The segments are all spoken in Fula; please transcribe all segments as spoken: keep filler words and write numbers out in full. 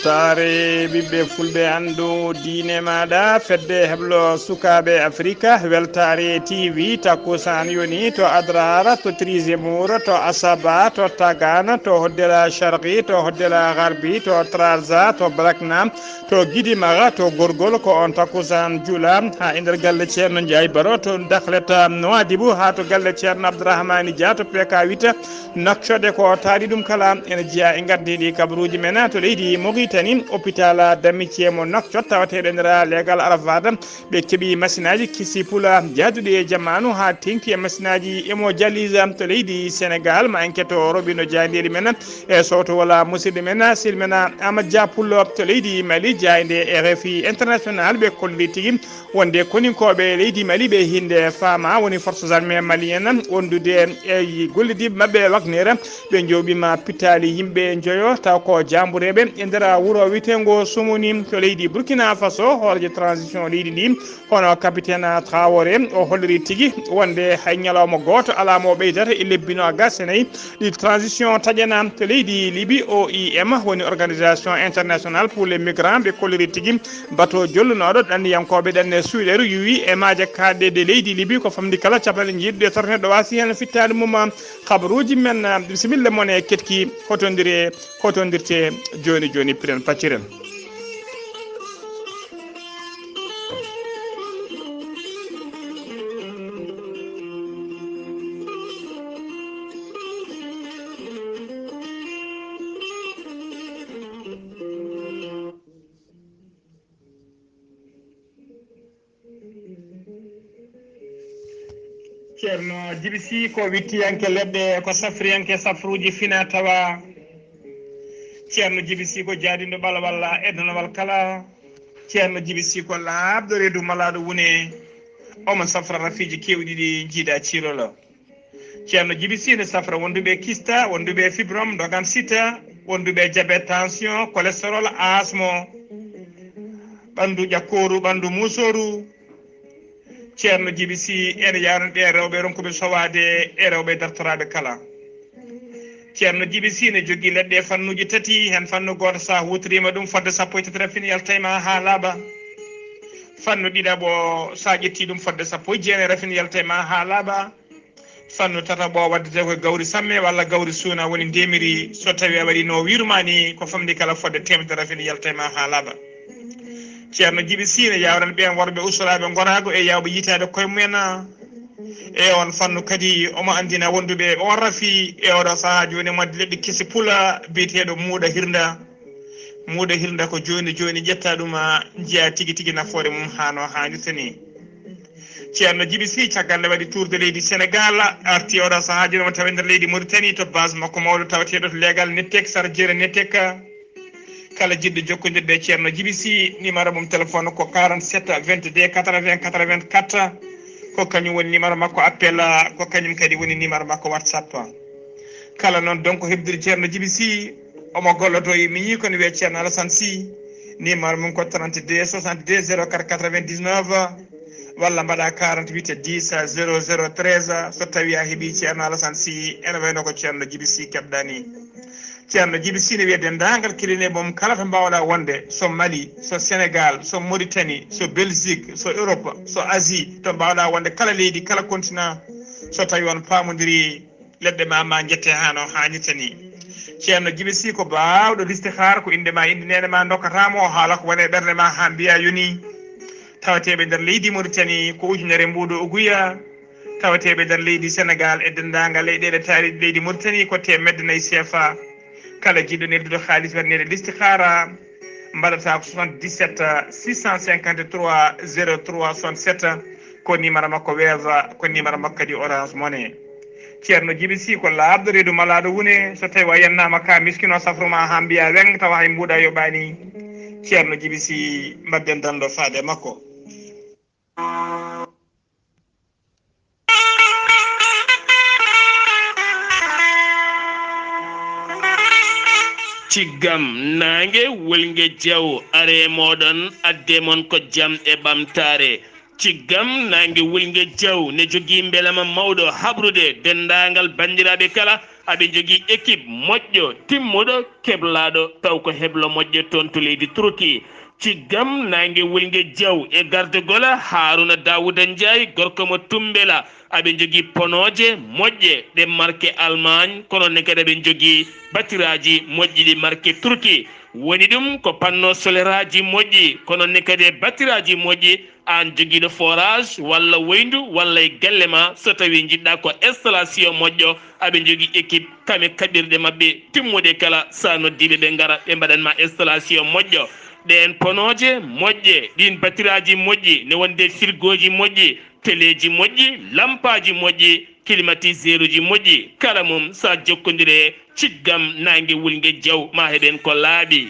Weltaare ɓiɓɓe fulɓe, anndu diine maaɗa, fedde heblo sukaaɓe Afrika, Weltaare T V, takkusaan yoni to Adraara, to Trizemour, to Asaba, to Tagana, to Hoddela Sharqi, to Hoddela Garbi, to Trarza, to Brakna, to Gidimara, to Gorgol, ko on takkusaan jula haa e nder galle Ceerno Njaay Baro, to Dakhlet Nouadhibou, haa to galle Ceerno Abdourahmani Dia, to P K huit, Nokcoɗe ko taari ɗum kala ene jeyaa e ngardiiɗi kabaruuji men to leydi Mauritanie. Hôpital Dammitie mo Nokcot tawateeɗo e nder leegal Arafat, ɓe keɓi masinaaji kisi pula jaaduɗi e jamaanu haa teeŋti e masinaaji hémodialyse to leydi Sénégal. Ma en ketto Robino Jaay ndeeri men e sowto wala musidɗo men silmina Amadou Dia Pullo to leydi Mali, jaaynde R F I International. Ɓe kolliri tigi wonde koninkooɓe leydi Mali ɓe hinde faama, woni forces armées maliennes wondude e gollidiiɓe maɓɓe Wagner, ɓe jowɓima pittaali yimɓe njoyo taw ko jambureeɓe e nder wuro wiyetengo Sumuni to leydi Burkina Faso. Hooreejo transition leydi ndi, hono capitaine Traoré, o holliri tigi wonde hay ñalawma gooto alaa mo ɓeydata e lebbi noogas e nayi ɗi transition taƴana to leydi Libi. O I M woni Organisation Internationale pour les Migrants, ɓe kolliri tigi bato jollunooɗo ɗanniyankooɓe ɗanne Suuɗeeru yuwi e maaje kaaɗɗe ɗe leydi Libi ko famɗi kala capanɗe jeeɗiɗi e tataɓere ɗo waasi heen fittaandu mum. Kabaruuji men, bisimilla mon e ketki, hotondire, hotondirte jooni jooni, piren pacciren. Ceerno Jibi Sy ko wittiyanke leɗɗe, ko safriyanke safruuji fina tawa. Ceerno Jibi Sy ko jaadinɗo ɓalawal e danawal kala. Ceerno Jibi Sy ko laaɓɗo reedu malaaɗo wune. Omo safra rafiiji keewɗi ɗi jiidaa ciirolo. Ceerno Jibi Sy ne safra wonduɓe kista, wonduɓe fibrom, dogan sita, wonduɓe diabète, tension, cholestérol, asmo, ɓanndu ƴakkooru, ɓanndu muusooru. Ceerno Jibi Sy ene yawna ɓe rewɓe ronkuɓe sowaade e rewɓe dartoraaɓe kala. Ceerno Jibi Sy ne jogii leɗɗe fannuuji tati, heen fannu gooto, so a huutoriima ɗum fodde sappo e tati rafin yalta e ma haa laaɓa. Fannu ɗiɗaɓo, so a ƴettii ɗum fodde sappo e jeenayi rafin yalta e ma haa laaɓa. Fannu tataɓo waddete ko gawri samme walla gawri suuna woni ndemiri, so tawi a waɗi no wiiruma ni, ko famɗi kala fodde teemedere rafin yalta e ma haa laaɓa. Ceerno Jibi Sy ne yawran ɓeen worɓe usuraaɓe ngoraago e yawɓe yitaade koye mumen. E on fannu kadi omo anndina wonduɓe on rafi e oɗo sahaa jooni mo addi leɗɗe kesi pula biyeteeɗo muuɗa hirnda. Muuɗa hirnda ko jooni jooni ƴetta ɗum, a, njiya tigi tigi nafoore mum haa no haanirta ni. Ceerno Jibi Sy caggal nde waɗi tour de leydi Sénégal, arti oɗo sahaa jooni omo tawi nder leydi Mauritanie to base makko mawɗo tawateeɗo to leegal Nettek, Sara Jeere Nettek. Kala jiɗɗo jokkondirde e Ceerno Jibi Sy, numéro mum téléphone ko quarante-sept vingt-deux quatre-vingts quatre-vingt-quatre. Ko kañum woni numéro makko appel, ko kañum kadi woni numéro makko WhatsApp. Kala noon donc heɓdiri Ceerno Jibi Sy, omo gollodo e miñi kono wiyee Ceerno Alassane Sy. Numéro mum ko trente-deux soixante-deux zéro quatre quatre-vingt-dix-neuf, walla mbaɗa quarante-huit dix zéro zéro treize, so tawi a heɓi Ceerno Alassane Sy, ene wayno ko Ceerno Jibi Sy keɓɗa ni. Ceerno Jibi Sy ne wiya denndaangal cabinet mum kala to mbaawɗa wonde, so Mali, so Sénégal, so Mauritanie, so Belgique, so Europe, so Asie, to mbaawɗa wonde kala leydi, kala continent, so tawi on paamondiri, leɗɗe ma, ma njette haa no haanirta ni. Ceerno Jibi Sy ko baawɗo listihaar, ko innde ma, innde neene ma ndokkata mo, o haala ko woni e ɓernde ma haa mbiya yoni. Tawateeɓe nder leydi Mauritanie ko ujunere mbuuɗu uguya. Tawateeɓe nder leydi Sénégal e denndaangal leyɗeele taariiɗe leydi Mauritanie ko teemedde nayi C F A. Kala jiɗɗo neldude haalis waɗaneede listihaara, mbaɗata ko soixante-dix-sept six cent cinquante-trois zéro trois soixante-sept, ko numéro makko Wave, ko numéro makko kadi Orange Money. Ceerno Jibi Sy ko laaɓɗo reedu malaaɗo wune, so tawi a yennaama ka miskino safru ma haa mbiya weng tawa hay mbuuɗa yoɓaani. Ceerno Jibi Sy, mbadden dando faade makko. Ciggam naange wulnge jaw are mooɗon adde mon ko jam e ɓamtaare. Ciggam naange wulnge jaw ne jogii mbelema mawɗo habrude denndaangal banndiraaɓe kala Aɓe njogii ekip moƴƴo, timmuɗo, keblaaɗo, taw ko heblo moƴƴo toon to leydi Turki. Ciggam naange wulnge jaw e gardagol Haruna Dawuda Njaay, gorko mo Tumbela. Aɓe njogii ponooje moƴƴe, ɗe marke Allemagne, kono ne kadi aɓe njogii batiraaji moƴƴi ɗi marke Turki. Woni ɗum ko panneau soleraaji moƴƴi, kono ne kadi e batiraaji moƴƴi. Aan jogiiɗo forage walla woyndu walla e galle ma, so tawii njiɗɗaa ko installation moƴƴo, aɓe njogii équipe kam e kaɓirɗe maɓɓe timmuɗe kala. So a noddii ɓe, ɓe ngara, ɓe mbaɗan ma installation moƴƴo. Ɗeen ponooje moƴƴe, ɗiin batiraaji moƴƴi, ne wonde firgooji moƴƴi, teleeji moƴƴi, lampaaji moƴƴi, klimatiseeruuji moƴƴi, kala mum so a jokkondire e Ciggam naange wulnge jaw, ma heɓen ko laaɓi.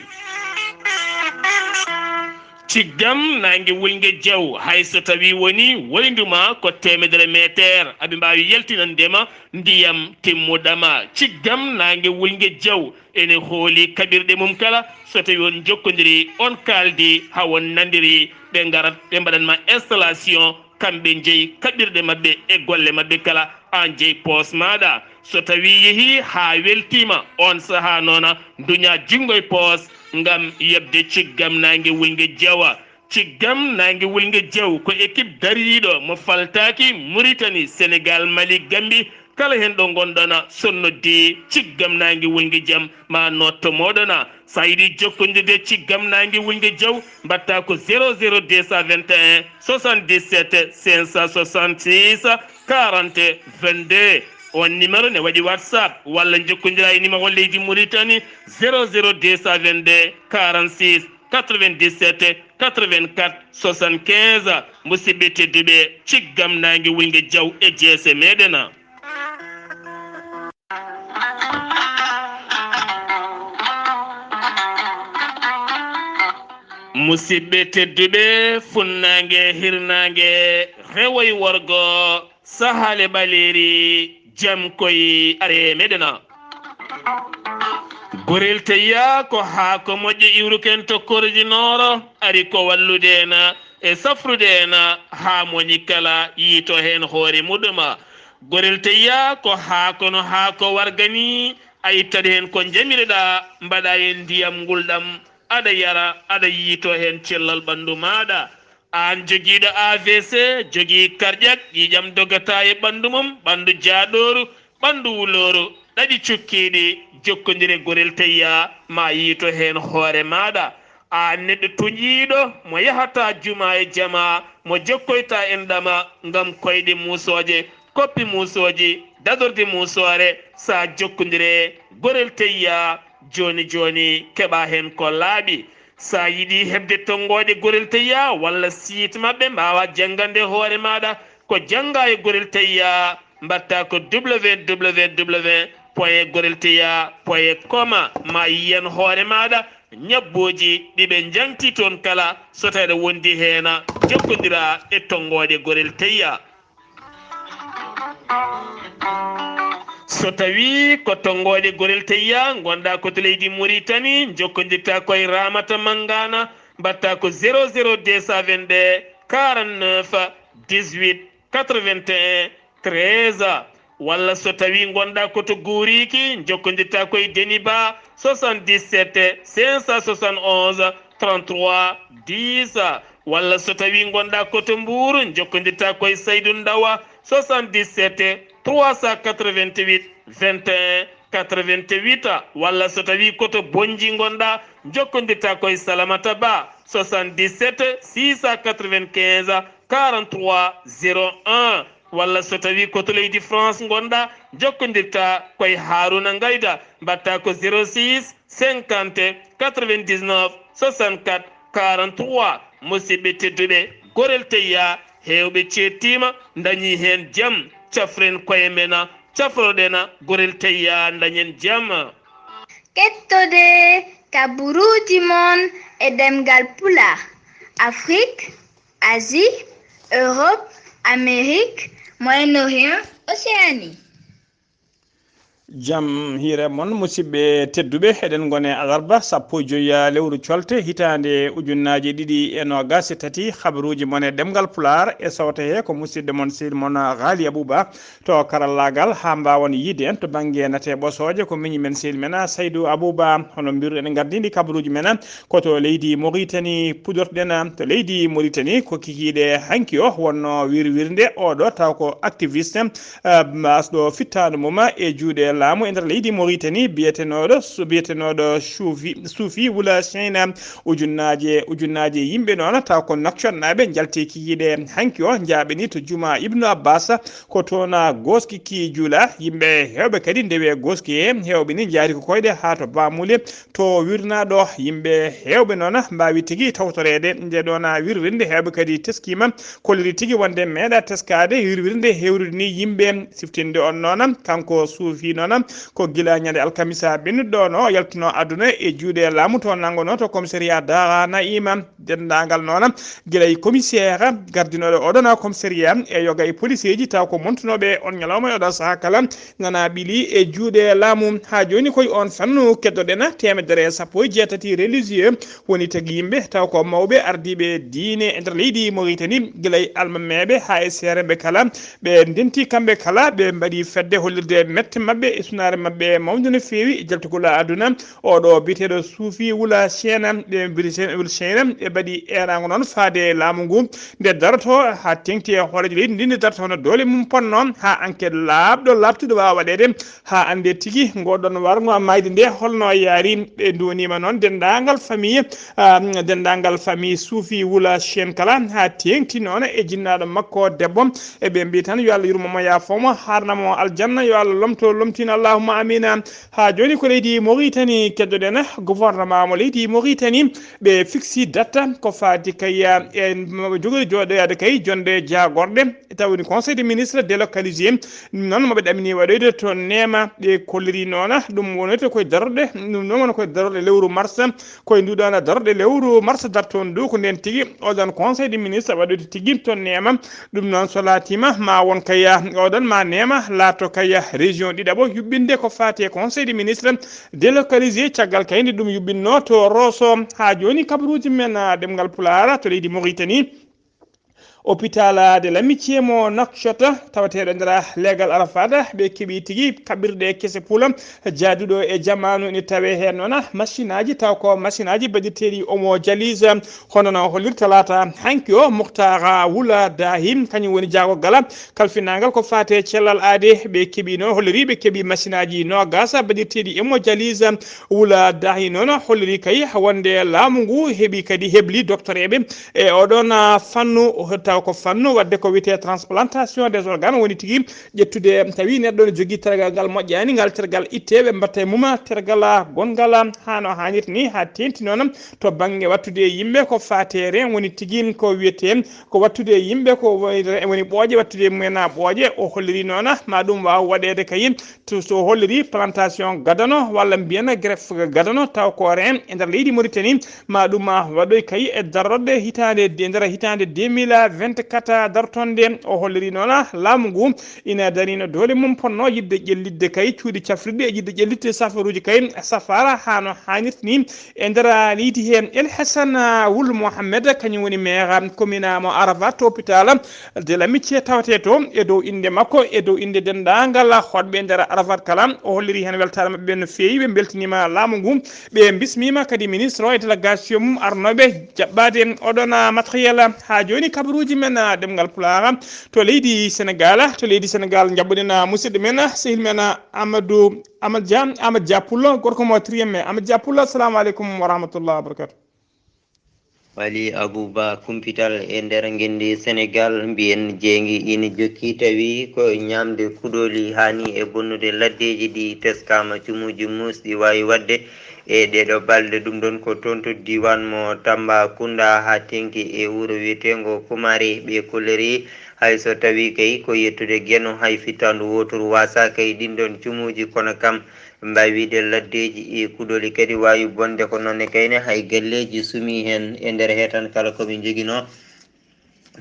Ciggam naange wulnge jaw, hay so tawii woni woyndu ma ko teemedere meeteer, aɓe mbaawi yaltinande ma ndiyam timmuɗo ma. Ciggam naange wulnge jaw ene hooli kaɓirɗe mum kala, so tawii on njokkondirii, on kaaldii, haa on nandirii, ɓe ngarat, ɓe mbaɗan ma installation, kamɓe njeyi kaɓirɗe maɓɓe e golle maɓɓe kala, aan jeyi poos maaɗa. So tawii yehii haa weltiima, oon sahaa noon, nduñaa junngo e poos ngam yoɓde Ciggam naange wulnge jaw. Ciggam naange wulnge jaw ko ekip dariiɗo mo faltaaki, Muritani, Senegaal, Mali, Gammbi. Kala heen ɗo ngonɗon, so noddii Ciggam naange wulnge jaw, ma nootto mooɗon. So a yiɗi jokkondirde Ciggam naange wulnge jaw, mbaɗtaa ko zéro zéro deux cent vingt et un soixante-dix-sept cinq cent soixante-six quarante vingt-deux. On numéro ne waɗi WhatsApp walla njokkondiraa e numéro leydi Muritani, zéro zéro deux cent vingt-deux quarante-six quatre-vingt-dix-sept quatre-vingt-quatre soixante-quinze. Musidɓe tedduɓe, Ciggam naange wulnge jaw e jeese meɗen. Musidɓe tedduɓe, funnaange, hirnaange, rewo e worgo, sahaale ɓaleeri, jam koy are meɗen. Gorel Teyya ko haako moƴƴo iwruken to Kordi Nooro, ari ko wallude en e safrude en haa moni kala yiito heen hoore muɗum. Gorel Teyya ko haako no haako warga ni, a ittat heen ko njamireɗaa, mbaɗaa heen ndiyam ngulɗam, aɗa yara, aɗa yiito heen cellal ɓanndu maaɗa. Aan jogiiɗo A V C, jogii karƴak, ƴiiƴam dogataa e ɓanndu mum, ɓanndu jaaɗooru, ɓanndu wulooru, ɗaɗi cukkiiɗi, jokkondire Gorel Teyya, ma yiito heen hoore maaɗa. Aan neɗɗo tuñiiɗo mo yahataa jumaa e jamaa, mo jokkoytaa enɗam ngam koyɗe muusooje, koppi muusooji, dadorde muusoore, so a jokkondire Gorel Teyya, jooni jooni keɓaa heen ko laaɓi. So a yiɗi heɓde tonngooɗe Gorel Teyya walla site maɓɓe, mbaawaa janngande hoore maaɗa ko janngaa e Gorel Teyya, mbaɗtaa ko www point gorel teyya point com, ma yiyan hoore maaɗa ñabbooji ɗi ɓe njaŋti toon kala, so tawii aɗa wondi heen, jokkondiraa e tonngooɗe Gorel Teyya. So tawii ko tonngooɗe Gorel Teyya ngonɗaa ko to leydi Muritani, njokkondirtaa ko e Ramata Mangana, mbaɗtaa ko zéro zéro deux cent vingt-deux quarante-neuf dix-huit quatre-vingt-un treize. Walla so tawii ngonɗaa ko to Guuriki, njokkondirtaa ko e Deniba, soixante-dix-sept cinq cent soixante-onze trente-trois dix. Walla so tawii ngonɗaa ko to Mbuur, njokkondirtaa ko e Saydu Ndawa, soixante-dix-sept trois cent quatre-vingt-huit vingt et un quatre-vingt-huit. Walla so tawii ko to Bonnji ngonɗaa, njokkondirtaa ko e Salamata Ba, soixante-dix-sept six cent quatre-vingt-quinze quarante-trois zéro un. Walla so tawii ko to leydi France ngonɗaa, njokkondirtaa ko e Haruna Ngayda, mbaɗtaa ko zéro six cinquante quatre-vingt-dix-neuf soixante-quatre quarante-trois. Musidɓe tedduɓe, Gorel Teyya, heewɓe ceettiima, ndañii heen jam. Cafren koye men, cafroɗen Gorel Teyya, ndañen jam. Kettode kaburuuji mon e ɗemngal Pulaar, Afrik, Asie, Europe, Amérique, Moyen-Orient, Océanie. Jam hiire mon, musidɓe tedduɓe. Eɗen ngone alarba sappo e joyi lewru colte, hitaande ujunnaaji ɗiɗi e noogas e tati. Habaruuji mon e ɗemngal Pulaar e sawte he ko musidɗo mon, sehil mon, Ghali Abouba. To karallaagal, haa mbaawon yiide en to bannge nate ɓosooje, ko miñi men, sehil men, Saydou Abouba. Hono mbiruɗen, en ngardini kabaruuji men ko to leydi Mauritanie pudortoɗen. To leydi Mauritanie, ko kikiiɗe hanki o wonno wirwirnde oɗo, taw ko activiste, eh, asɗo fittaandu mum e juuɗe laamu e nder leydi Mauritanie, biyetenooɗo, su-, biyetenooɗo Suufi, Suufi Wula Seyna. Ujunnaaje, ujunnaaje yimɓe noon, taw ko Nouakchott naaɓe, njalti kikiiɗe hanki o, njaaɓini to juma Ibnu Abbas, ko toon gooski ki juula. Yimɓe heewɓe kadi ndewe gooski he, heewɓe ni njaari ko koyɗe haa to Bamule, to wirnaaɗo. Yimɓe heewɓe noon mbaawi tigi tawtoreede nde ɗoon wirwirnde. Heewɓe kadi teskiima, kolliri tigi wonde meeɗa teskaade wirwirnde hewrude ni yimɓe. Siftinde on noon, kanko Suufi noon, ko gila ñande alkamisa ɓennuɗo ɗo no yaltuno aduna e juuɗe laamu to nanngonoo to commissariat Dara Naima. Denndaangal noon, gila e commissaire gardinooɗo oɗon commissariat e yoga e policeeji, taw ko montunooɓe on ñalawma e oɗo sahaa kala, nana ɓili e juuɗe laamu. Haa jooni koye on fannu keddoɗen teemedere e sappo e jeetati religieux woni tagi yimɓe, taw ko mawɓe ardiiɓe diine e nder leydi Mauritanie, gila e almameeɓe haa e seerenɓe kala. Ɓe ndenti kamɓe kala, ɓe mbaɗi fedde hollirde mette maɓɓe e sunaare maɓɓe mawnde no feewi e jaltugol aduna. Oɗo biyeteeɗo Suufi Wula Seena, ɓe Wula Seena, ɓe mbaɗi eeraango noon faade laamu ngu nde daroto haa teŋti e hooreejo leydi ndi, nde daroto hono doole mum ponno haa enquête laaɓɗo laaɓtuɗo waawa waɗeede haa annde tigi ngoɗon warngo mayde nde holno yaari. Ɓe ndoniima noon denndaangal famille, ah, denndaangal famille Suufi Wula Seen kala haa teeŋti noon e jinnaaɗo makko debbo. E ɓe mbiyi tan yo Allah yurmo mo, yaafo mo, haarna mo aljanna, yo Allah lomto lomtino, allahumma amina. Haa jooni ko leydi Mauritanie keddoɗen, gouvernement mo leydi Mauritanie ɓe fiksi datta ko faati kay e jogori jooɗoyaade kay jonde jaagorɗe, taw woni conseil des ministres délocalisé. Ɗum noon, mo ɓe ɗamini waɗoyde to Neema, ɓe kolliri noona, ɗum wonete koye darorɗe, ɗum noon wona koye darorɗe lewru mars, koye nduɗon darorɗe lewru mars dartoon dow ko nden tigi, oɗon conseil des ministres waɗoyde tigi to Neema. Ɗum noon, so laatiima, ma won kay oɗon ma Neema laato kay région ɗiɗaɓo yuɓɓinde ko faati e conseil des ministres délocalisé, caggal kay nde ɗum yuɓɓinno to Rosso. Haa jooni, kabaruuji men, ah, ɗemngal Pulaar to leydi Mauritanie. Hôpital de l'Amitié mo Nouakchott, tawateeɗo nder leegal Arafat, ɓe keɓi tigi kaɓirɗe kese pula jaaduɗo e jamaanu. Ene tawe heen noon masinaaji, taw ko masinaaji baɗirteeɗi omo jalisa. Hono no holliri talaata hanki o, Mukhtar Wula Dahi, kañum woni jaagorgal kalfinaangal ko faate cellal aade. Ɓe keɓino, holliri ɓe keɓi masinaaji noogas baɗirteeɗi omo jalisa. Wula Dahi noon holliri kay wonde laamu ngu heɓi kadi hebli doktoreeɓe e oɗon, ah, fannu, taw ko fannu waɗde ko wiyetee transplantation des organes, woni tigi ƴettude tawi neɗɗo ne jogii tergal ngal moƴƴaani, ngal tergal ittee, ɓe mbatta e mum tergal gonngal haa no haanirta ni, haa teeŋti noon to bannge waɗtude yimɓe ko faate reen, woni tigi ko wiyetee ko waɗtude yimɓe ko woni, woni ɓooƴe, waɗtude mumen ɓooƴe. O holliri noon ma ɗum waaw waɗeede kay to, so holliri plantation gadano walla mbiyen greffe gadano, taw ko reen e nder leydi Mauritanie, ma ɗum, ah, waɗoy kay e darorɗe hitaande de-, nder hitaande deux mille vingt-quatre dartonde. O holliri noon, ah, laamu ngu ina darino doole mum ponno yiɗde ƴellitde kay cuuɗi cafrirɗi e yiɗde ƴellitde safaruuji kay safaara haa no haanirta ni e nder leydi heen. El Hassan, ah, Wul Mohammed, kañum woni maire commune mo Arafat, to hôpital de l'Amitié tawetee to, e dow innde makko, e dow innde denndaangal hoɗɓe nder Arafat kala. O holliri heen weltaare maɓɓe no feewi, ɓe mbeltiniima laamu ngu, ɓe mbismiima kadi ministre o e délégation mum arnooɓe jaɓɓaade oɗon, ah, matériel. Haa jooni kabaruuji men, ah, ɗemngal Pulaar to leydi Senegal. To leydi Senegal njaɓɓuɗen, ah, musidɗo men, ah, sehil men, ah, Amadou, Amadou Dia, Amadou Dia Pullo, gorko mo Triem. Amadou Dia Pullo, assalamu aleykum wa rahmatullahi wa barakatuh. Wali Abouba, kumpital e nder ngenndi Senegal, mbiyen jeynge ina jokki, tawi ko ñaamde kuɗooli haani e bonnude laddeeji ɗi teskaama cumuuji muusɗi waawi waɗde e ɗeeɗoo balɗe. Ɗum ɗoon ko toon to diiwaan mo Tambacounda haa teeŋti e wuro wiyeteengo Koumari. Ɓe kolliri hay so tawii kay ko yettude Geno, hay fittaandu wooturu waasaaka e ɗiin ɗoon cumuuji, kono kam mbaawi wiide laddeeji e kuɗooli kadi waawi bonde. Ko noon ne kayne hay galleeji sumii heen e nder hee tan kala ko ɓe njoginoo.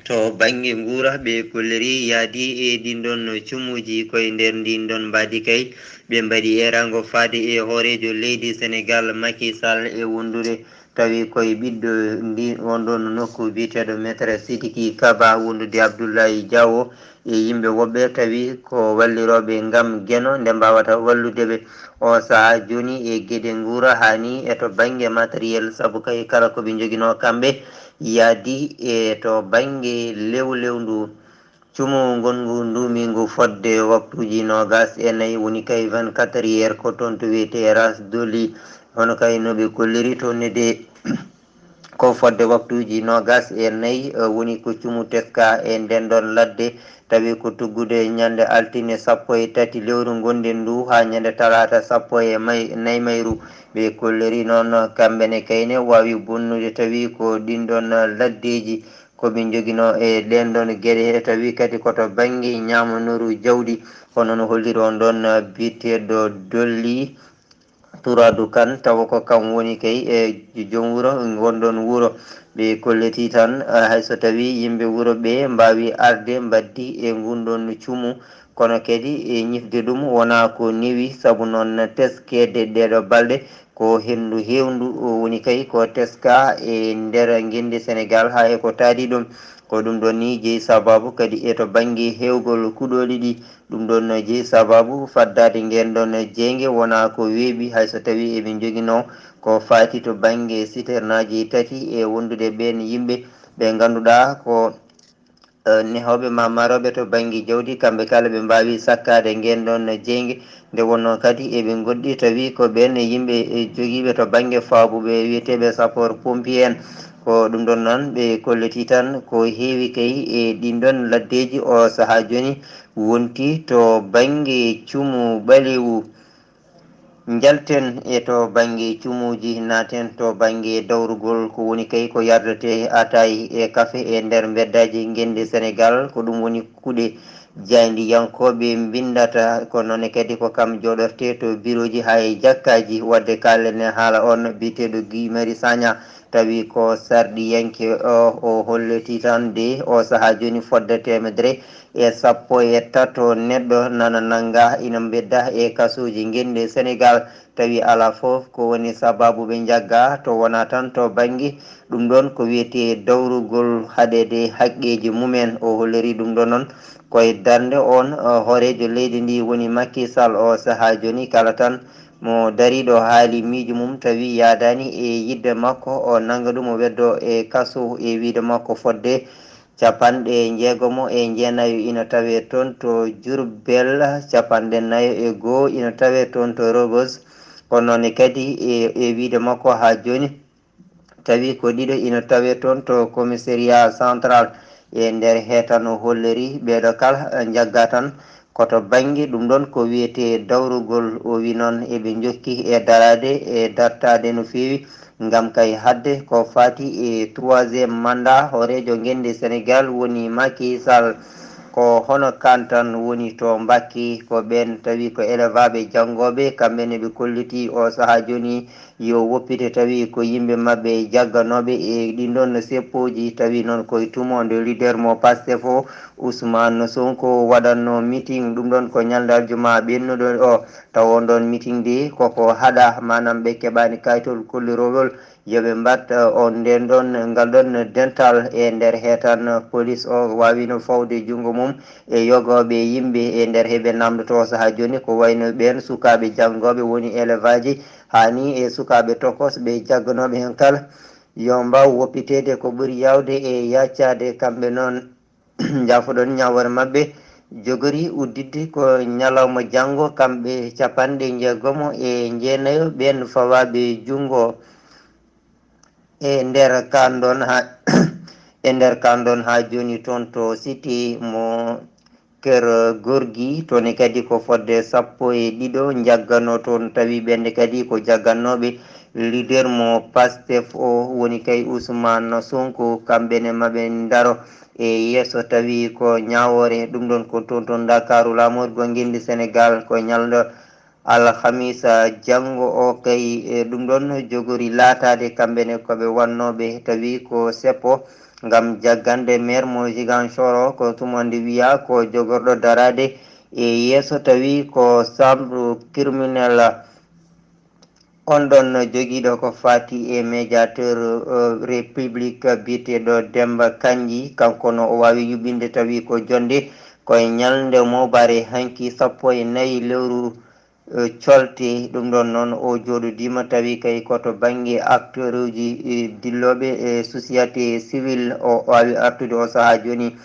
To bannge nguura, ɓe kolliri yaadi e ɗin ɗon cumuuji koye nder ndin ɗon mbaadi kay. Ɓe mbaɗi eeraango faade e hooreejo leydi Senegaal, Macky Sall, e wondude tawi koye ɓiɗɗo ndi on ɗon nokku biyeteeɗo Maître Sidiki Kaba, wondude Abdoulaye Diawo e yimɓe woɓɓe tawi ko wallirooɓe ngam Geno nde mbaawata wallude ɓe. O sahaa jooni e geɗe nguura haa ni e to bannge matériel, sabu kay kala ko ɓe njoginoo kamɓe yaadi e to bannge lewlewndu. Cumu ngonngu nduumiingu fodde waktuuji noogas e nayi, woni kay vingt-quatre heures, ko toon to wiyetee Ras Doli. Hono kay no ɓe kolliri toon ne de, ko fodde waktuuji noogas e nayi, eh, woni ko cumu teska e nden ɗon ladde, tawi ko tuggude ñande altine sappo e tati lewru ngonɗen ndu haa ñande talaata sappo e may-, nayi mayru. Ɓe kolliri noon kamɓe ne kayne waawi bonnude tawi ko ɗin ɗon laddeeji ko ɓe njoginoo e ɗen ɗon geɗe, tawi kadi ko to bannge ñaamanooru jawdi, hono no holliri on ɗon biyeteeɗo Dolli Turadu Kan, tawa ko kam woni kay e joom wuro ngon ɗon wuro. Ɓe kolliti tan, eh, hay so tawi yimɓe wuro ɓe mbaawi arde mbaddi e ngun ɗon cumu, kono kadi e ñifde ɗum wonaa ko newi, sabu noon teskeede ɗeeɗo balɗe ko henndu heewndu woni kay ko teska e nder ngenndi Senegaal haa e ko taadi ɗum. Ko ɗum ɗon ni jeyi sababu kadi e to bannge heewgol kuɗooli ɗi. Ɗum ɗon jeyi sababu faddaade ngeen ɗon jeynge wonaa ko weeɓi, hay so tawii eɓe njoginoo ko faati to bannge siternaaji tati e wondude ɓeen yimɓe ɓe ngannduɗaa ko, eh, nehooɓe maa marooɓe to bannge jawdi, kamɓe kala ɓe mbaawi sakkaade ngeen ɗon jeynge. Nde wonnoo kadi eɓe ngoɗɗi tawi ko ɓeen yimɓe, eh, jogiiɓe to bannge faabuɓe wiyeteeɓe sapeur pompier en. Ko ɗum ɗon noon ɓe kolliti tan ko heewi kay e ɗin ɗon laddeeji o sahaa jooni wonti to bannge cumu ɓaleewu. Njalten e to bannge cumuuji, naaten to bannge dawrugol, ko woni kay ko yardetee ataay e kafe e nder mbeddaaji ngenndi Senegaal. Ko ɗum woni kuɗe jaayndiyankooɓe mbinndata, ko noon kadi ko kam jooɗortee to birooji haa e jakkaaji. Waɗde kaalen e haala on biyeteeɗo Guy Marius Sagna, tawi ko sarɗiyanke o, o holliti tan de o sahaa jooni fodde teemedere e sappo e tato neɗɗo nana nannga ina mbedda e kasuuji ngenndi Senegaal, tawi alaa fof ko woni sabaabu ɓe njagga to wonaa tan to bannge ɗum ɗoon ko wiyetee dawrugol haɗeede haqqeeji mumen. O holliri ɗum ɗoon noon koye darnde oon, eh, hooreejo leydi ndi woni Macky Sall o sahaa jooni kala tan mo dariiɗo haali miijo mum tawi yaadaani e yiɗde makko, o nannga ɗum o weddo e kaso e wiyde makko fodde capanɗe njeegomo e jeenayo ina tawee toon to Diourbel, capanɗe nayo e goo ina tawee toon to Rebeuss. Kono noon kadi e, e wiyde makko haa jooni, tawi ko ɗiɗo ina tawee toon to commissariat central. E nder hee tan o holliri ɓeeɗo kala njagga tan ko to bannge ɗum ɗoon ko wiyetee dawrugol. O wi noon eɓe njokki e daraade e dartaade no feewi ngam kay haɗde ko faati e troisième mandat hooreejo ngenndi Senegaal woni Macky Sall. Ko hono kaan tan woni to Mbakki, ko ɓeen tawi ko elevaaɓe janngooɓe, kamɓe ne ɓe kolliti o sahaa jooni yo woppite tawi ko yimɓe maɓɓe jagganooɓe e ɗin ɗon seppooji. Tawi noon koye tumoonde leader mo Pastef o, Ousmane Sonko, waɗanno meeting, ɗum ɗon ko ñalnde aljuma ɓennuɗo o. Taw on ɗon meeting de koko haɗa, maanaam ɓe keɓaani kayitol kollirowol yo ɓe mbaɗ, eh, on nden ɗon, ngal ɗon dental e nder hee tan. Police o waawino fawde junngo mum e yogooɓe yimɓe e nder he ɓe namdoto sahaa jooni ko wayno ɓeen sukaaɓe janngooɓe woni elevaaji, haa ni e sukaaɓe tokosɓe jagganooɓe heen kala yo mbaaw woppiteede ko ɓuri yaawde e yaccaade. Kamɓe noon, njaafoɗon ñaawoore maɓɓe, jogori udditde ko ñalawma janngo, kamɓe capanɗe njeegomo e jeenayo ɓeen fawaaɓe junngo e nder kaan ɗoon haa, e nder kaan ɗoon haa jooni toon to cité mo Keur Gorgui, toon ne kadi ko fodde sappo e ɗiɗo njagganoo toon, tawi ɓeen ne kadi ko jaggannooɓe leader mo Pastef o, woni kay Ousmane Sonko, kamɓe ne maɓe ndaro e yeeso, tawi ko ñaawoore ɗum ɗon ko toon toon Ndakaaru, laamorgo ngenndi Senegaal, ko ñalnde alhamisa janngo o kay, e ɗum ɗon jogori laataade kamɓe ne ko ɓe wannooɓe, tawi ko seppo ngam jaggande maire mo Ziguinchor o, ko tuma nde wiya ko jogorɗo daraade e yeeso, tawi ko chambre criminel on ɗon jogiiɗo ko faati e médiateur, eh, république biyeteeɗo Demba Kandji. Kanko no o waawi yuɓɓinde tawi ko jonnde ko e ñalnde mooɓaare hanki sappo e nayi lewru, eh, colte. Ɗum ɗon noon o jooɗodiima tawi kay ko to bannge acteur uji, eh, dillooɓe e société civile o waawi artude o sahaa jooni.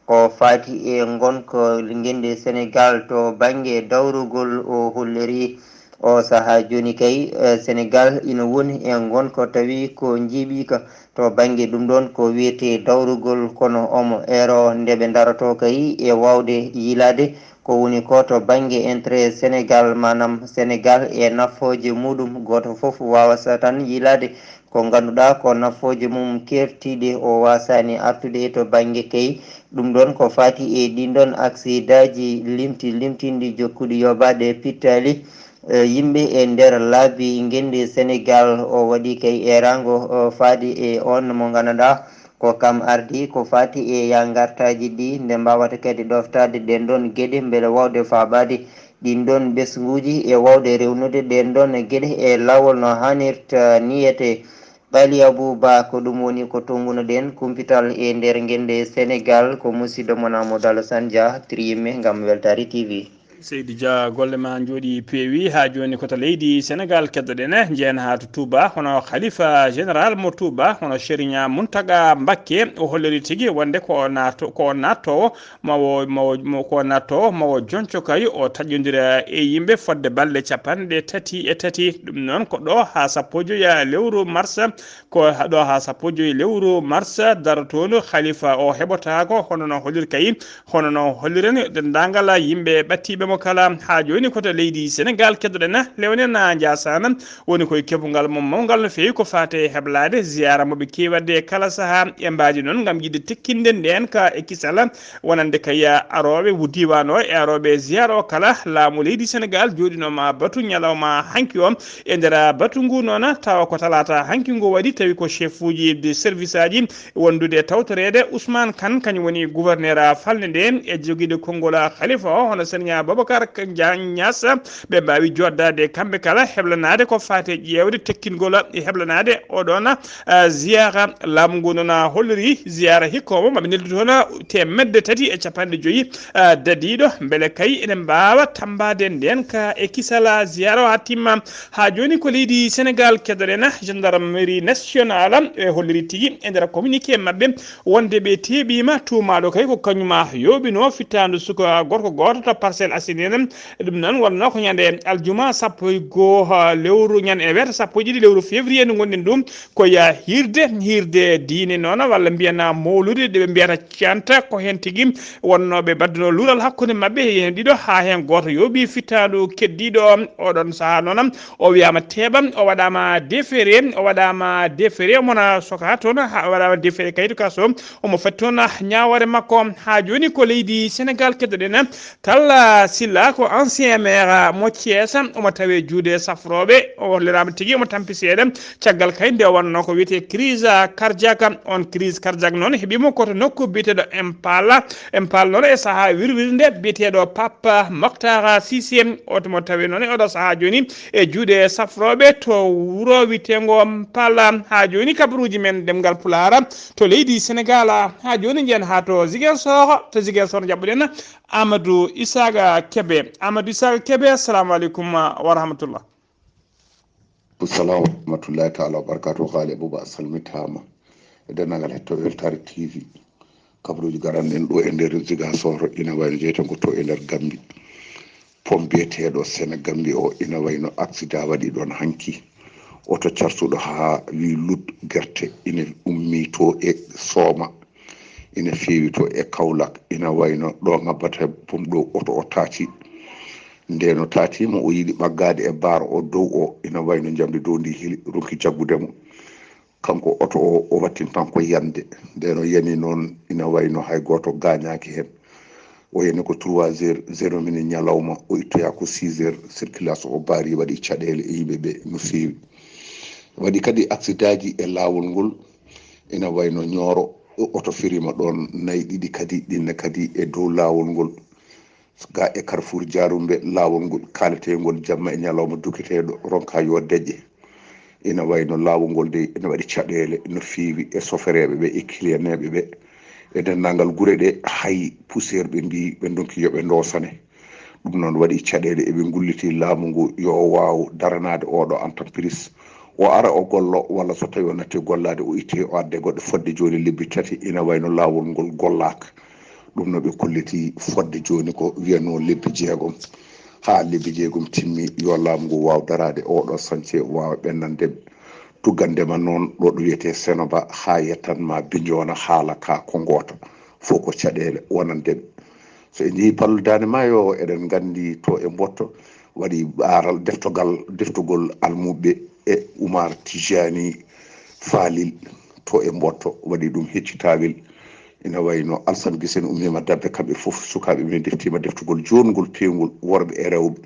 Ko faati e ngonka ngenndi Senegaal to bannge dawrugol o holliri o sahaa jooni kay, eh, Senegaal ina woni e ngonka tawi ko njiiɓiika to bannge ɗum ɗon ko wiyetee dawrugol, kono omo eero nde ɓe ndaroto kay e waawde yiilaade ko woni ko to bannge intérêt Senegaal, maanaam Senegaal e nafooje muuɗum, gooto fof waawata tan yiilaade ko ngannduɗaa ko nafooje mum keertiiɗe o waasaani artude to bannge kay. Ɗum ɗon ko faati e ɗiin ɗon aksidaaji limti limtinɗi jokkuɗi yoɓaade pittaali, eh, yimɓe e nder laabi ngenndi Senegaal. O waɗi kay eeraango, o faadi e on mo ngannduɗaa ko kam ardi ko faati e yangartaaji ɗi, nde mbaawata kadi ɗoftaade ɗeen ɗon geɗe mbele waawde faabaade ɗiin ɗon ɓesnguuji e waawde rewnude ɗeen ɗon geɗe e laawol no haanirta niyete. Ɓaali Abuu Ba, ko ɗum woni ko tonnguno-ɗen kumpital e nder ngenndi Senegaal, ko musidɗo mon Amadou Alassane Dia, Triyimɓe ngam Weltaare T V. Seydi Dia, golle ma njooɗi peewi. Haa jooni ko to leydi Senegaal keddoɗen, njehen haa to Touba, hono Khalifa Général mo Touba, hono Serigne Mountaga Mbacké, o holliri tigi wonde ko o naatto-, ko o naattoowo mawo, mawo, mo ko natto mawo jonco kay o taƴodira e yimɓe fodde balɗe capanɗe tati e tati. Ɗum noon ko ɗo haa sappo e joya lewru mars, ko ha-, ɗo haa sappo e joyi lewru mars darotoondu khalifa o heɓotaako, hono no hollir kay, hono no holliren denndaangal yimɓe ɓattiiɓe mo kala. Haa jooni ko to leydi Senegaal keddoɗen, lewnen Njaasaan, woni koye keɓungal mum mawngal no feewi ko faati e heblaade ziyaara mo ɓe keewi waɗde e kala sahaa. E mbaadi noon ngam yiɗde tekkinde ndeen ka e kisal wonande kay arooɓe wu diiwaan o e arooɓe ziyaara o kala. Laamu leydi Senegaal jooɗinooma batu ñalawma hanki o. E nder batu ngu noon tawa ko talaata hanki ngu waɗi, tawi ko chef uji de service aji wondude tawtoreede Ousmane Kane, kañum woni gouverneur falnde nde e jogiiɗo konngol khalifa o, hono Serigne Aboubacar Niass. Ɓe mbaawi jooɗdaade kamɓe kala heblanaade ko faati e ƴeewde tekkingol e heblanaade oɗon, ah, ziyaara. Laamu ngu noon holliri ziyaara hikko mo maɓe neldi toon teemedde tati e capanɗe joyi, ah, dadiiɗo, mbele kay ene mbaawa tammbaade ndeen ka e kisal ziyaara o haa timma. Haa jooni ko leydi Senegaal keddoɗen, gendarmerie nationale e holliri tigi e nder communiqué maɓɓe wonde ɓe teeɓiima tuumaaɗo kay ko kañum yooɓinoo fittaandu suka gorko gooto to Parcelles Assainies. Ɗum noon wonnoo ko ñande aljuma sappo e goo, ha, lewru, ñande e weeta sappo e ɗiɗi lewru février ndu ngonɗen ɗum, ko ya hirde, hirde diine noon, walla mbiyen mawlude, ɗe ɓe mbiyata canta, ko heen tigi wonnooɓe mbaɗduno luural hakkunde maɓɓe, heen ɗiɗo, haa heen gooto yooɓi fittaandu keddiiɗo. Oɗon sahaa noon, o wiyaama teeɓa, o waɗaama déféré, o waɗaama déféré, omo na soka toon, ha, o waɗaama déféré kayit kas o, omo fati toon ñaawoore makko. Haa jooni ko leydi Senegaal keddoɗen. Talla Sylla ko ancien maire mo Thiès, omo tawee juuɗe safrooɓe, o holliraama tigi omo tampi seeɗa. Caggal kay nde wonnoo ko wiyetee crise cardiaque, on crise cardiaque noon heɓiimo ko to nokku biyeteeɗo Impala. Impala noon e sahaa wirwirnde biyeteeɗo Pape Moctar Cissé, o to mo tawee noon e oɗo sahaa jooni e juuɗe safrooɓe to wuro wiyeteengo Impala. Haa jooni kabaruuji men ɗemngal Pulaar to leydi Senegaal. Haa jooni njiyen haa to Ziguinchor, to Ziguinchor njaɓɓuɗen Amadou Isaka Kebe. Amadou Isaka Kebe, assalamu aleykum wa rahmatullah. Assalamu wa rahmatullahi taala wa barakatuh. Haali Abouba, a salmitaama. E denndaangal hettooɓe Weltaare T V. Kabaruuji garanɗen ɗo e nder Ziguinchor, ina wayno jeyten ko to e nder Gambi. Pom biyeteeɗo Senegambi o, ina wayno aksida waɗi ɗon hanki. Oto cartuɗo haa wi lut gerte ina ummii to e Sooma. Ina feewi to e Kaolack, ina wayno ɗo ngabbata pom ɗo oto o taati. Nde no taatiima, o yiɗi ɓaggaade e baar o dow o, ina wayno njamndi dow ndi heli, ronki jaggude mo. Kanko oto o, o wattin tan ko yande. Nde no yani noon, ina wayno hay gooto gaañaaki heen. O yani ko trois heures zéro minute ñalawma, o ittoyaa ko six heures, circulation o baari, waɗi caɗeele e yimɓe ɓe no feewi. Waɗi kadi aksidaaji e laawol ngol, ina wayno Ñooro, Oto firiima ɗoon nayi ɗiɗi kadi, ɗinne kadi e dow laawol ngol, ga e Carrefour Diaroumbe, laawol ngol kaaleteengol jamma e ñalawma duketeeɗo ronka yo deƴƴe. Ina wayno laawol ngol de ina waɗi caɗeele no feewi e sofereeɓe ɓe e kiliyaneeɓe ɓe e denndaangal gure ɗe, hay poussière ɓe mbii ɓe ndonki yo ɓe ndosane. Ɗum noon waɗi caɗeele, eɓe ngulliti laamu ngu yo o waaw daranaade oɗo entreprise, o ara o gollo, walla so tawi o natti gollaade o itte o adde goɗɗo. Fodde jooni lebbi tati ina wayno laawol ngol gollaaka. Ɗum no ɓe kolliti fodde jooni ko wiyatnoo lebbi jeegom. Haa lebbi jeegom timmi, yo laamu ngu waaw daraade oɗo sañce, waawa ɓennande tuggande ma noon ɗo ɗo wiyetee Senoba haa yettan ma Biñoona, haala ka ko ngoota, fof ko caɗeele wonande ɓe. So en njehii palol Daande Maayo, eɗen nganndi to e Mboto waɗi ɓaaral deftogal, deftugol almuɓɓe e Umar Tijani Falil to e Mboto waɗi ɗum heccitaawel. Ina wayi no Alsan Gisen ummiima Dabbe, kamɓe fof sukaaɓe ɓe deftiima deftugol joɗngol peewngol worɓe e rewɓe,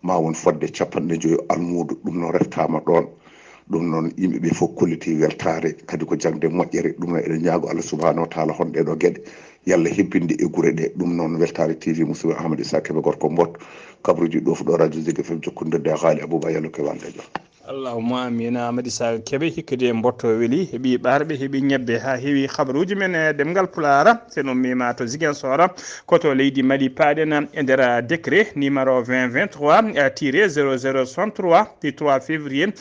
ma won fodde capanɗe joyo almuudo. Ɗum noon reftaama ɗoon. Ɗum noon yimɓe ɓe fof kolliti weltaare, kadi ko jaŋde moƴƴere. Ɗum noon eɗen ñaago Allah subhanahu wa taala honɗe ɗo geɗe, yalla hebbinde e gure ɗe. Ɗum noon Weltaare T V, musidɗo Amadou Issa Kébé gorko Mbot, kabruuji ɗo fuɗo radio Zik F M jokkondirde e Haali Abouba Yallo Kewal Dejo. Allahumma amin. Amady Sall Kébé, hikka de Mboto weli, heɓi ɓaarɓe, heɓi ñebbe, haa heewi habaruuji men e ɗemngal Pulaar. So en ummiima to Ziguinchor, ko to leydi Mali paaɗen e nder décret numéro vingt vingt-trois tiret zéro zéro soixante-trois du trois février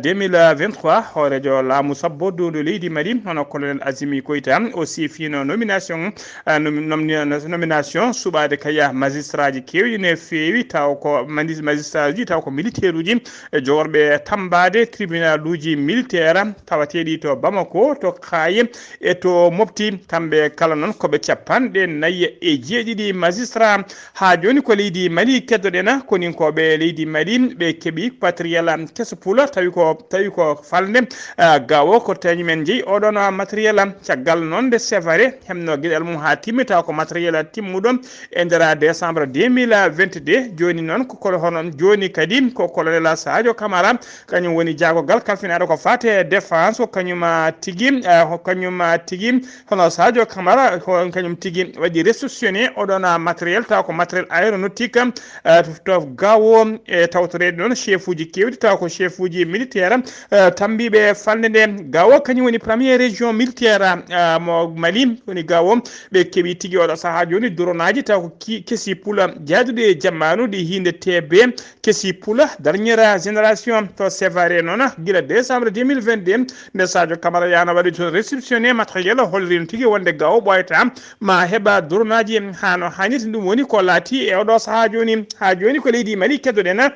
deux mille vingt-trois, hooreejo laamu sabbo downdu leydi Mali, hono Colonel Azimi Koita, o siifino nomination, ah, nom-, nom-, nomination suɓaade kaya magistraaji keewɗi ne feewi, taw ko mani-, magistraaji, taw ko militaireji, e jogorɓe tammbaade tribunaluuji militaire tawateeɗi to Bamako, to Kaaye e to Mopti. Kamɓe kala noon ko ɓe capanɗe nayi e jeeɗiɗi magistrat. Haa jooni ko leydi Mali keddoɗen, koninkooɓe leydi Mali ɓe keɓi matériel keso pula, tawi ko, tawi ko falnde, ah, gawo ko tañi men jeyi oɗon matériel. Caggal noon nde Sévaré hemno geɗal mum haa timmi, taw ko matériel timmuɗo e nder décembre deux mille vingt-deux. Jooni noon ko kolo-, hono jooni kadi ko colonel Sadio Camara, kañum woni jaagogal kalfinaaɗo ko faate défense, ko kañum, ah, tigi, ah, ko kañum, ah, tigi, hono Sadio Camara, ko kañum tigi waɗi réceptionné oɗon, ah, matériel, taw ko matériel aéronautique, ah, to, to gawo e tawtoreede noon chef uji keewɗi, taw ko chef uji militaire, ah, tammbiiɓe falnde nde. Gawo kañum woni première région militaire, ah, mo Mali, woni gawo ɓe keɓi tigi oɗo sahaa jooni droneaji, taw ko ki-, kesi pula jaaduɗi e jamanu ɗi hiinde T B, kesi pula dernière génération to Sévaré noon, gila décembre deux mille vingt-deux, nde Sadio Camara yana waɗi toon réceptionné matériel, holliri no tigi wonde gawo ɓooyata ma heɓa droneaji haa no hannirta. Ɗum woni ko laati e oɗo sahaa jooni. Haa jooni ko leydi Mali keddoɗen.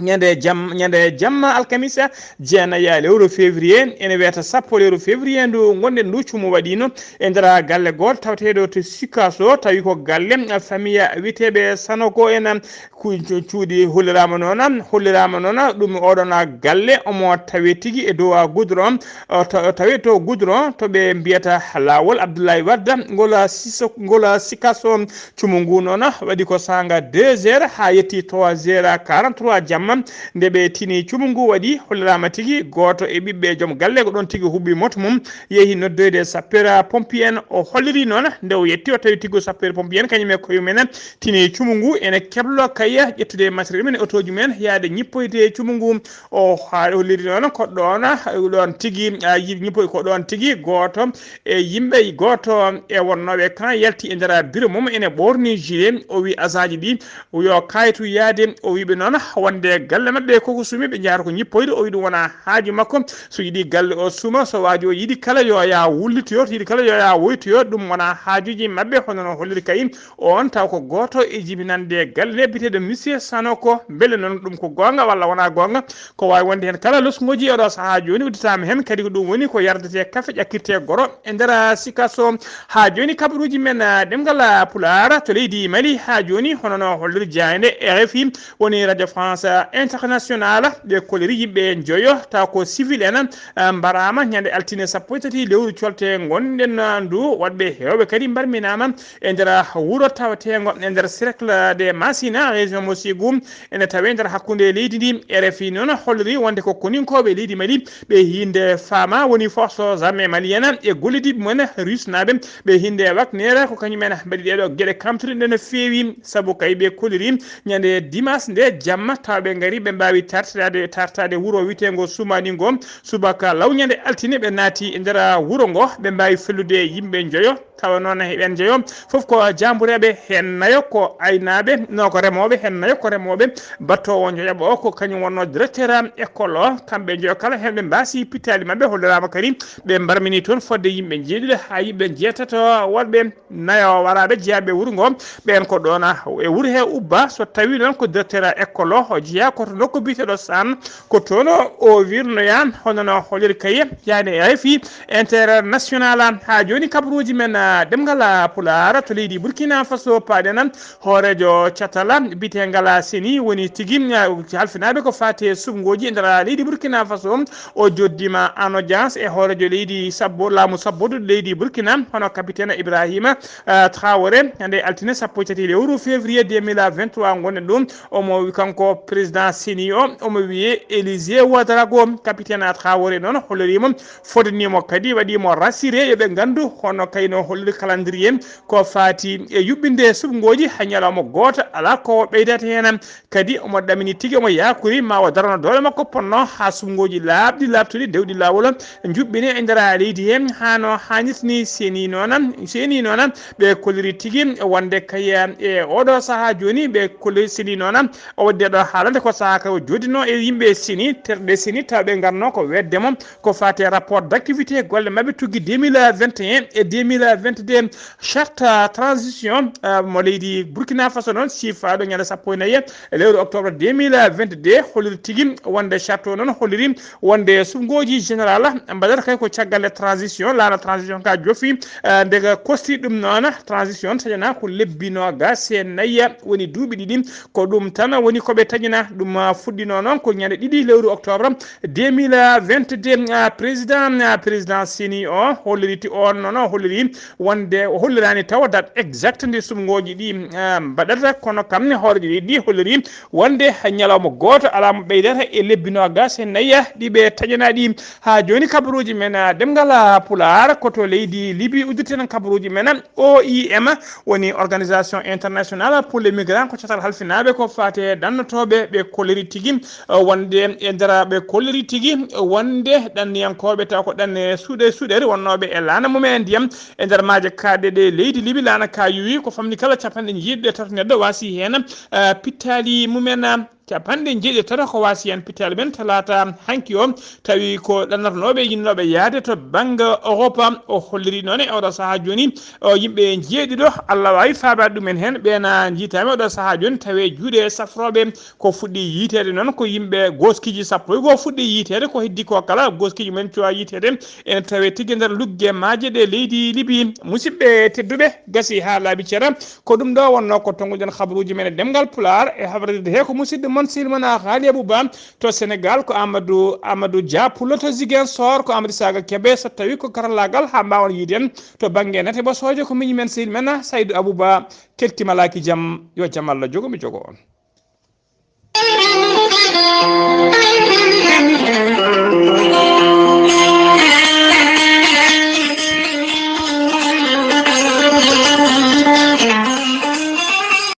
Ñande jam-, ñande jamma alkamisa, jeenayi lewru février, ene wiyata sappo lewru février ndu ngonɗen ndu, cumu waɗino e nder galle gooto tawateeɗo to Sikaso, tawi ko galle, ah, famiya wiyeteeɓe Sanoko en, ku-, cu-, cuuɗi holliraama noon, holliraama noon ɗum oɗon galle omo tawe tigi e dow goudron, o ta-, o tawe to goudron to ɓe mbiyata laawol Abdoulaye Wade, ngol Siso-, ngol Sikaso. Cumu ngu noon waɗi ko saanga deux heures haa yetti trois heures quarante-trois jamma, nde ɓe tini cumu ngu waɗi, holliraama tigi gooto e ɓiɓɓe joom galle ko ɗoon tigi huɓɓi moto mum, yehi noddoyde sapeur pompier en. O holliri noon nde o yetti, o tawi tigi sapeur pompier en kañum e koye mumen tini cumu ngu ene keblo kaya ƴettude matériel mum e otooji mum en yaade ñippoyde cumu ngu. O haa holliri noon ko ɗoon, ɗoon tigi, a, yi-, ñippoy ko ɗoon tigi gooto e yimɓe, gooto e wonnooɓe kan yalti e nder biro mum, ene ɓoorni gilet, o wi agent ji ɗi yo kaytu yaade, o wi ɓe noon wonde galle maɓɓe koko suumi, ɓe njahata ko ñippoyde, o wi ɗum wona haaju makko, so yiɗi galle o suuma, so waaji o yiɗi kala yo yaa wullitoyo, to yiɗi kala yo yaa woytoyo, ɗum wona haajuji maɓɓe, hono no holliri kay on taw ko gooto e jibinande galle biyeteeɗo Monsieur Sanoko, mbele noon ɗum ko goonga walla wonaa goonga, ko waawi wonde heen kala losngooji e oɗo sahaa jooni udditaama heen, kadi ko ɗum woni ko yardetee kafe ƴakkirtee goro e nder Sikaso. Haa jooni kabaruuji men, ah, ɗemngal, ah, Pulaar to leydi Mali haa jooni, hono no holliri jaaynde R F I woni Radio France International, ɓe koliri yimɓe joyo, taw ko civil en, eh, mbarama ñande altine sappo e tati lewru colte ngonɗen, eh, ndu. Waɗɓe hewɓe kadi mbarminama e nder wuro tawatengo e nder cercle de Masina, région mo Ségou, ene tawe nder hakkunde leydi ndi. R F I noon holliri wonde ko koninkoɓe leydi Mali ɓe hinde fama woni forces armées maliennes e gollidiɓe mumen rusnaɓe ɓe hinde Wagner, ko kañumen mbaɗi ɗeɗo gueɗe kamtuɗe no feewi. Saabu kay ɓe koliri ñande dimanche nde jamma, tawa ɓe ngari ɓe mbawi tartade, tartade wuuro wiyetego Sumani ngo. Subaka law ñande altine ɓe naati e nder wuuro ngo, ɓe mbawi fellude yimɓe joyo. Tawa noon e ɓen joyo fof ko jambureɓe, hen nayo ko aynaɓe, no ko remoɓe, hen nayo ko remoɓe. Battowo joyaɓo o ko kañum wonno directeur école o. Kamɓe joyo kala hen ɓe mbasi pittali mabɓe, hollirama kadi ɓe mbarmini toon fodde yimɓe jeeɗiɗo ha yimɓe jeetato, waɗɓe nayo waraɓe jeyaɓe wuuro ngo. Ɓen ko ɗon e wuuro he ubba. So tawi noon ko directeur école o, o jeeya ko to nokku biyeteɗo San, ko toon o wirnoya, hono no holliri kaye yani R F I International. Ha joni kabaruji men, ah, ɗemngal, ah, Pulaar to leydi Burkina Faso paɗen. Hoorejo catal biyetengal, ah, seni woni tigi, ah, halfinaɓe ko fati e suɓngoji e nder leydi Burkina Faso. O joddima en audience e hoorejo leydi sabbo, laamu sabbodu leydi Burkina, hono capitaine Ibrahima, ah, Traoré, nde altine sappo e tati lewru février deux mille vingt-trois gonɗen ɗum. Omo wi kanko président seni o, omo wiye Élisée Ouedraogo. Capitaine Traoré noon hollirimo, fodanimo kadi, waɗimo rassuré, yoɓe gandu hono kayno holliri calendrier ko fati e yuɓɓinde suɓngoji, hay ñalawma goto ala ko ɓeydata hen. Kadi omo ɗamini tigi, omo yakori ma o darano doole makko ponno ha suɓngoji laaɓɗi, laaɓtuɗi, dewɗi lawol juɓɓine e nder leydi he, hano hannirta ni. Seni noon, seni noon ɓe kolliri tigi wonde kay e oɗo saaha joni ɓe kolliri seni noon. O waɗi ɗo haalande ko saaha ka o joddino e yimɓe seni, terɗe seni, taw ɓe ngarno ko wedde mo ko fati e rapport d' activité golle maɓɓe tuggi deux mille vingt et un e deux mille vingt-deux. Charte transition, ah, mo leydi Burkina Faso noon sifaɗo ñande sappo e nayi lewru octobre deux mille vingt-deux holliri tigi wonde charte o noon holliri wonde suɓngoji général mbaɗata kay ko caggal e transition, laana transition ka jofi, ah, ndega kosti ɗum noon transition taƴana ko lebbi nogas e nayya woni duuɓi ɗiɗi. Ko ɗum tan woni koɓe taƴina ɗum, ah, fuɗɗino noon ko ñande ɗiɗi lewru octobre deux mille vingt-deux, ah, président, ah, président seni o holliri ti on noon o holliri wonde o hollirani tawa date exact ndi suɓngoji ɗi, ah, mbaɗata, kono kam ne hoorejo leydi holliri wonde ñalawma goto ala mo ɓeydata e lebbi nogas e nayya ɗi ɓe taƴanaɗi. Ha joni kabaruji men, ah, ɗemngal, ah, Pulaar ko to leydi Libi uddirten kabaruji men. O I M woni Organisation Internationale pour les Migrants, ko catal halfinaɓe ko fate dannotoɓe ɓe kolliri tigi, eh, wonde e nder ɓe kolliri tigi wonde ɗanniyankoɓe taw ko ɗanne suuɗe suuɗere wonnoɓe e laana mumen ndiyam e nder maaje kaɗɗe ɗe leydi Libi, laana ka yuwi ko famɗi kala capanɗe jeeɗiɗi e tato neɗɗo wasi hen, eh, pittali mumen, eh, capanɗe jeeɗiɗi e tato ko wasi hen pittali men talata hanki o. Tawi ko ɗannatnooɓe yinnooɓe yahde to bannge Europe. O holliri noon e oɗo sahaa jooni, o yimɓe njeeɗiɗo, Allah waawi faabaade ɗumen heen, ɓe na njiitaama oɗo sahaa jooni, tawi e juuɗe safrooɓe. Ko fuɗɗi yiiteede noon ko yimɓe gooskiiji sappo e goo fuɗɗi yiiteede, ko heddi ko kala gooskiiji mumen cuwaa yiiteede. Ene tawee tigi nder lugge maaje ɗe leydi Libi. Musidɓe tedduɓe, gasi haa laaɓi cera. Ko ɗum ɗo wonnoo ko tonnguɗen habaruuji men e ɗemngal Pulaar, e habarirde he ko musidɗo mon, sehil mon Haali Abou Ba. To Senegal ko Amadou, Amadou Dia Pullo, to Ziguinchor ko Amadou Saga Kebe, so tawi ko karallaagal haa mbaawon yiide en to bannge nate ɓosooje ko miñi men sehil men Saydou Abou Ba. Keltima laaki jam, yo jam Allah jogo mi jogo on.